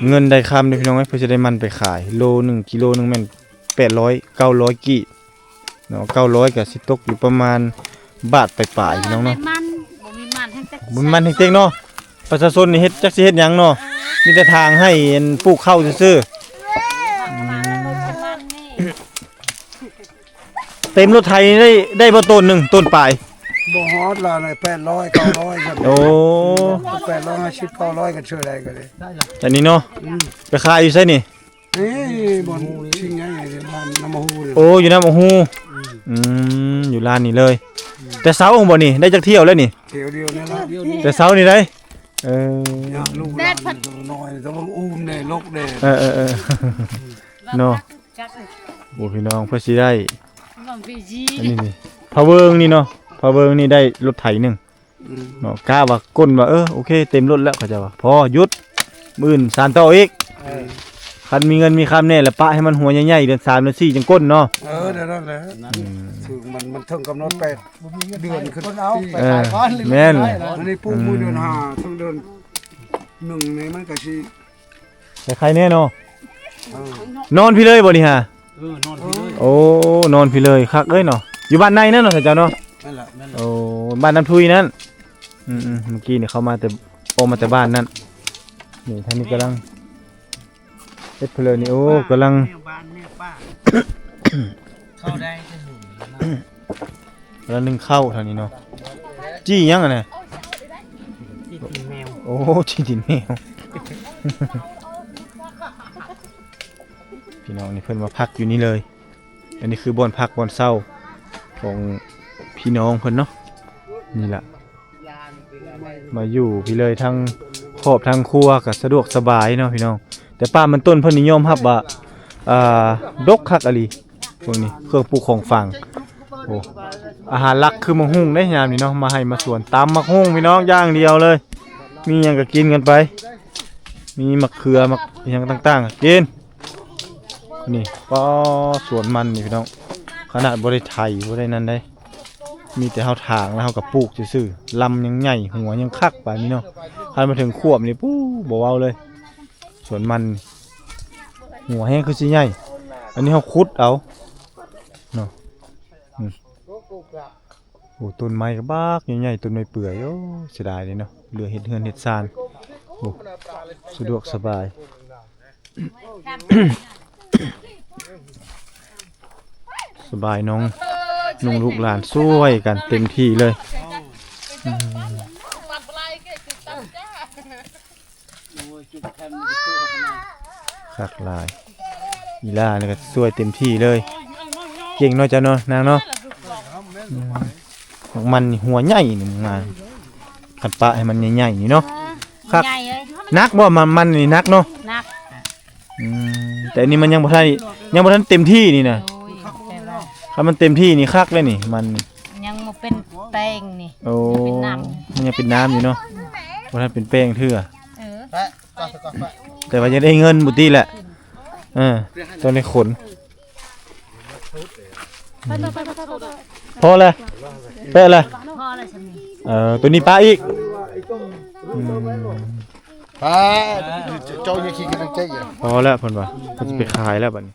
ເງິນໄດ້ຄຳເດ້ ພີ່ນ້ອງເອີຍ ເພື່ອຊິໄດ້ມັນໄປຂາຍ ໂລໜຶ່ງ ກິໂລໜຶ່ງແມ່ນແປດຮ້ອຍ ເກົ້າຮ້ອຍກີບເນາະ ເກົ້າຮ້ອຍກໍຊິຕົກຢູ່ປະມານບາດປາຍໆ ພີ່ນ້ອງເນາະ ມັນບໍ່ມີມັນແຮງເຕັກ ບໍ່ມີມັນແຮງເຕັກເນາະ ປະຊາຊົນນີ້ເຮັດ ຈັກຊິເຮັດຫຍັງເນາະ ເອີ ມີແຕ່ທາງໃຫ້ອັນປູກເຂົ້າຊື່ໆ ອືມ ເຕັມລົດໄຖໄດ້ ໄດ້ບໍ່ໂຕນໜຶ່ງ ໂຕນປາຍ? ບໍ່ຮອດລະ ແປດຮ້ອຍ ເກົ້າຮ້ອຍ ໂອ້ ແປດຮ້ອຍຫ້າສິບ ເກົ້າຮ້ອຍ ກໍເຊື່ອໄດ້ກໍໄດ້ ອັນນີ້ເນາະ ອືມ ໄປຂາຍຢູ່ໃສນີ້? ເອີ ບ່ອນຊິງໃຫຍ່ ບ້ານນ້ຳມະຮູ້ນີ້ ໂອ້ ຢູ່ນ້ຳມະຮູ້ ອືມ ອືມ ຢູ່ລານນີ້ເລີຍ ອືມ ແຕ່ເຊົ້າບໍ່ນີ້ ໄດ້ຈັກຖ້ຽວແລ້ວນີ້? ຖ້ຽວດຽວນີ້ລະ ແຕ່ເຊົ້ານີ້ໄດ໋ ເອີ ຍາມລູກຫຼານນ້ອຍ ຕ້ອງອຸ້ມແດ່ ລົກແດ່ ເອີໆໆ ເນາະ ໂອ້ ພີ່ນ້ອງ ເພື່ອຊິໄດ້ ອັນນີ້ນີ້ ພາເວີງນີ້ເນາະ ພາເວີງນີ້ໄດ້ລົດໄຖໜຶ່ງ ອືມ ເນາະ ກະວ່າກົ້ນວ່າ ເອີ ໂອເຄ ເຕັມລົດແລ້ວ ເຂົາເຈົ້າວ່າ ພໍ ຢຸດ ມື້ອື່ນສານຕໍ່ອີກ ເອີ ຄັນມີເງິນມີຄຳແດ່ລະ ປະໃຫ້ມັນຫົວໃຫຍ່ໆ ເດືອນສາມເດືອນສີ່ຈັ່ງກົ້ນເນາະ ເອີ ແນວນັ້ນແຫຼະ ອືມ ຖືກມັນ ມັນເຖິງກຳນົດແປດເດືອນຂຶ້ນ ເອີ ແມ່ນ ອັນນີ້ປູກມື້ເດືອນຫ້າ ເຖິງເດືອນໜຶ່ງນີ້ ມັນກໍຊິ ໄດ້ໄຄແນ່ເນາະ ເອີ ນອນພີ້ເລີຍບໍ່ນີ້ຫາ? ເອີ ນອນພີ້ເລີຍ ໂອ້ ນອນພີ້ເລີຍ ຄັກເອີຍເນາະ ຢູ່ບ້ານໃນນັ້ນເນາະ ທ່ານເຈົ້າເນາະ ນັ້ນແຫຼະ ນັ້ນແຫຼະ ໂອ້ ບ້ານນ້ຳທຸຍນັ້ນ ອືມໆ ເມື່ອກີ້ນີ້ເຂົ້າມາແຕ່ ອອກມາແຕ່ບ້ານນັ້ນ ນີ້ ທາງນີ້ກຳລັງ ເຮັດເພີ້ນນີ້ ໂອ້ ກຳລັງ ແນວບ້ານແນວປ່າ ເຂົ້າໄດ້ແຕ່ຫຶງ ກຳລັງໜຶ້ງເຂົ້າເທົ່ານີ້ເນາະ. ຈີ່ຫຍັງອັນນັ້ນ? ຈີ່ຕີນແມວ. ໂອ້ ຈີ່ຕີນແມວ. ພີ່ນ້ອງ ນີ້ເພິ່ນມາພັກຢູ່ນີ້ເລີຍ. ອັນນີ້ຄືບ່ອນພັກບ່ອນເຊົາຂອງພີ່ນ້ອງເພິ່ນເນາະ. ນີ້ລະ ມາຢູ່ພີ້ເລີຍ ທັງຄອບທັງຄົວກໍສະດວກສະບາຍເນາະພີ່ນ້ອງ. ແຕ່ປ່າມັນຕົ້ນເພິ່ນນີ້ຍອມຮັບວ່າ ອ່າ ດົກຄັກອີ່ຫຼີ. ເບິ່ງນີ້ ເຄື່ອງປູກຂອງຝັງ. ໂອ້ ອາຫານຫຼັກຄືໝາກຫຸ່ງເດ້ຍາມນີ້ເນາະ. ມາໄຮ່ມາສວນ ຕຳໝາກຫຸ່ງພີ່ນ້ອງ ຢ່າງດຽວເລີຍ. ມີຫຍັງກໍກິນກັນໄປ ມີໝາກເຂືອ ໝາກຫຍັງຕ່າງໆ ກໍກິນ. ນີ້ ປ້າ ສວນມັນນີ້ພີ່ນ້ອງ ຂະໜາດບໍ່ໄດ້ໄຖ ບໍ່ໄດ້ນັ້ນເດ້ ມີແຕ່ເຮົາຖາງແລ້ວເຮົາກໍປູກຊື່ໆ. ລຳຍັງໃຫຍ່ ຫົວຍັງຄັກປານນີ້ເນາະ. ຄັນມາເຖິງຂວບນີ້ ປູ້ ບໍ່ເວົ້າເລີຍ. ສວນມັນ ຫົວແຮງຄືຊິໃຫຍ່. ອັນນີ້ເຮົາຂຸດເອົາເນາະ. ອືມ ໂອ້ ຕົ້ນໄມ້ກໍບັກໃຫຍ່ໆ ຕົ້ນໄມ້ເປືອຍ. ໂອ້ ເສຍດາຍເດ້ເນາະ ເຫຼືອເຮັດເຮືອນເຮັດຊານ. ໂອ້ ສະດວກສະບາຍ ສະບາຍ ນ້ອງ ນ້ອງລູກຫຼານຊ່ວຍກັນເຕັມທີ່ເລີຍ. ອືມ ຄັກຫຼາຍ. ອີ່ຫຼ້ານີ້ກໍຊ່ວຍເຕັມທີ່ເລີຍ. ເກັ່ງເນາະເຈົ້າເນາະ ນາງເນາະ. ອືມ ໝາກມັນນີ້ຫົວໃຫຍ່ນີ້ ມາ ຄັນປະໃຫ້ມັນໃຫຍ່ໆນີ້ເນາະ. ເອີ ຄັກ ໃຫຍ່ເລີຍ. ໜັກບໍ່? ມັນ ມັນນີ້ໜັກເນາະ. ໜັກ. ອືມ ແຕ່ອັນນີ້ມັນຍັງບໍ່ທັນ ຍັງບໍ່ທັນເຕັມທີ່ນີ້ນະ. ໂອ້ຍ ຄັນມັນເຕັມທີ່ນີ້ຄັກເລີຍນີ້ ມັນຍັງບໍ່ເປັນແປ້ງນີ້. ໂອ້ ຍັງເປັນນ້ຳ ມັນຍັງເປັນນ້ຳຢູ່ເນາະ. ອືມ ບໍ່ທັນເປັນແປ້ງເທື່ອ. ເອີ ແຕ່ວ່າຍັງໄດ້ເງິນພຸ້ນຕິແຫຼະ. ເອີ ຕ້ອງໄດ້ຂົນ. ອືມ ພໍແລ້ວ ແປະແລ້ວ. ພໍແລ້ວຊັ້ນນີ້. ເອີ ໂຕນີ້ປະອີກ. ອືມ ປະ ເຈົ້າຢ່າຂີ້ກະເລີຍ. ພໍແລ້ວເພິ່ນວ່າ ເພິ່ນຊິໄປຂາຍແລ້ວບັດນີ້.